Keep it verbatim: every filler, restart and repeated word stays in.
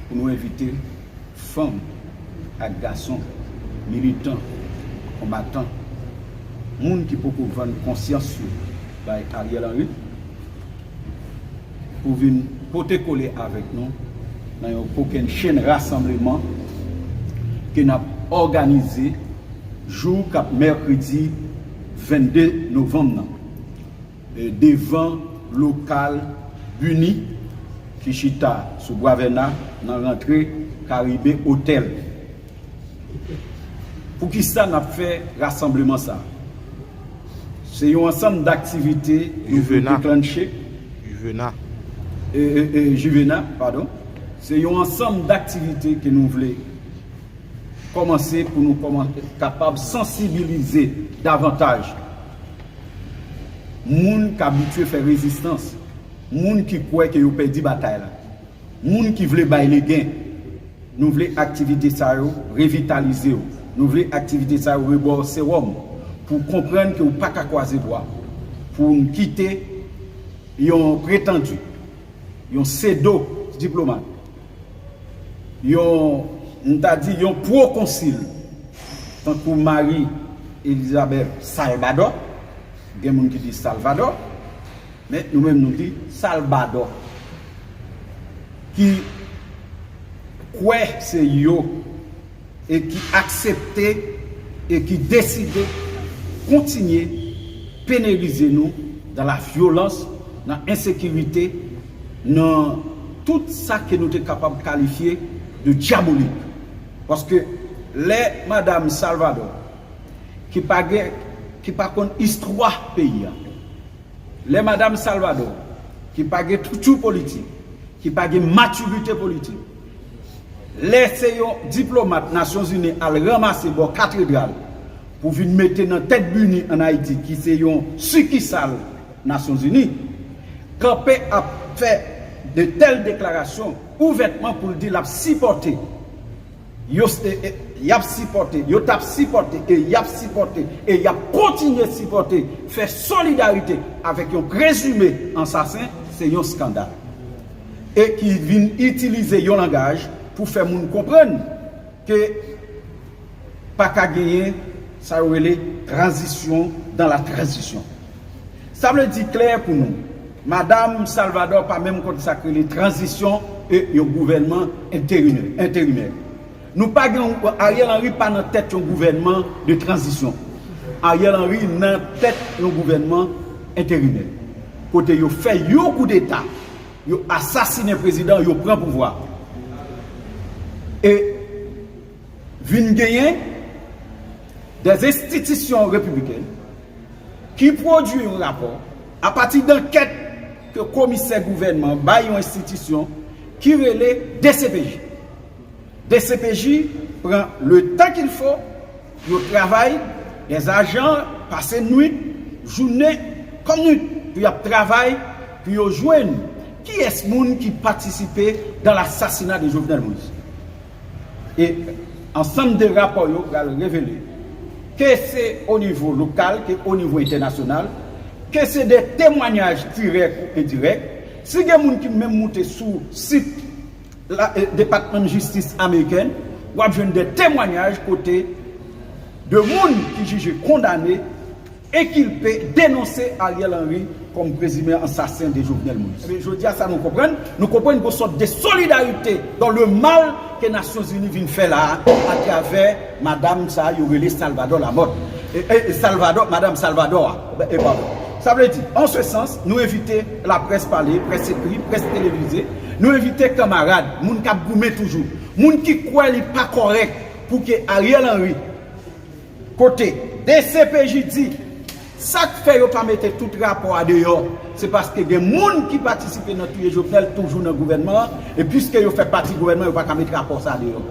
Pou nou envite fanm ak gason, militan, konbatan, moun ki poko vann konsyans yo bay Ariel Henry, pou vin pote kole avèk nou nan yon kokennchenn rasanbleman ke n ap òganize jou k ap mèkredi vennde novanm nan, e, devan lokal Bini ki chita sou Bwa Vèna nan rantre Karibe Otèl. Poukisa n ap fè rasanbleman sa a? Se yon ansanm daktivite nou vle Juvena. Deklanche. Juvena. E, e, e, Juvena, padon. Se yon ansanm daktivite ke nou vle kòmanse pou nou kòman-, kapab sansibilize davantaj moun k abitye fè rezistans, moun ki kwè ke yo pèdi batay la, moun ki vle bay legen. Nou vle aktivite sa yo revitalize w. Nou vle aktivite sa yo rebò w sewòm pou w konprann ke w pa ka kwaze bra pou n kite yon pretandi, yon sedo diplomat, yon, m ta di, yon pwokonsil, tankou Marie Elizabeth Salvador, gen moun ki di Salvador, men nou menm nou di Salvador, ki kwè se yo e ki aksepte e ki deside kontinye penelize nou dan la vyolans, nan ensekirite, nan tout sa ke nou te kapab kalifye de dyabolik. Paske lè Madam Salvador, ki pa gen, ki pa konn istwa peyi a, lè Madam Salvador, ki pa gen tchouchou politik, ki pa gen matirite politik, lè se yon diplomat Nasyonzini al ranmase bò katedral pou vin mete nan tèt Bini ann Ayiti, ki se yon sikisal Nasyonzini, kanpe ap fè de tèl deklarasyon ouvètman pou l di l ap sipòte, yo, e, e, y ap sipòte, yo t ap sipòte, e y ap sipòte, e y ap kontinye sipòte, fè solidarite avèk yon prezime ansasen, se yon eskandal. E ki vin itilize yon langaj pou fè moun konprann ke pa ka genyen sa yo rele tranzisyon dan la tranzisyon. Sa vle di klè pou nou, Madam Salvador pa menm konn sa k rele tranzisyon e yon gouvènman enterimè, enterimè. Nou pa gen, Ariel Henry pa nan tèt yon gouvènman de tranzisyon. Ariel Henry nan tèt yon gouvènman enterimè. Kote yo fè yon koudeta, yo asasinen prezidan, yo pran pouvwa. E vin genyen des enstitisyon repiblikèn ki pwodui yon rapò apati dankèt ke komisè gouvènman bay yon enstitisyon ki rele D C P J. D C P J pran le tan qu'il faut, yo travay, des agents pase nwit, jounen kòm nwit, pou y ap travay, pou yo jwenn kiyès moun ki patisipe dans l'assassinat de Jovenel Moïse. E ansanm de rapò yo pral revele, ke se o nivo lokal, ke o nivo entènasyonal, ke se de temwanyaj dirèk ou endirèk. Si gen moun ki menm moute sou sit la, e, Depatman Jistis amerikèn, w ap jwenn de temwanyaj kote de moun ki jije kondane, enkilpe, denonse Ariel Henry kòm prezime ansasen de Jovenel Moïse. Ebyen, jodi a sa nou konprann, nou konprann gon sòt de solidarite dans le mal ke Nasyonzini vin fè la a, atravè madam sa a yo rele Salvador Lamothe. E, e, e Salvador, madam Salvador a, e, padon. Sa vle di, en ce sens, nou envite laprès pale, près ekri, près televize, nou envite kanmarad, moun k ap goumen toujou, moun ki kwè li pa kòrèk pou ke Ariel Henry, kote D C P J di, sa k fè yo pa mete tout rapò a deyò, se paske gen moun ki patisipe nan touye Jovenel toujou nan gouvènman an, e piske yo fè pati gouvènman, yo pa ka met rapò sa a deyò.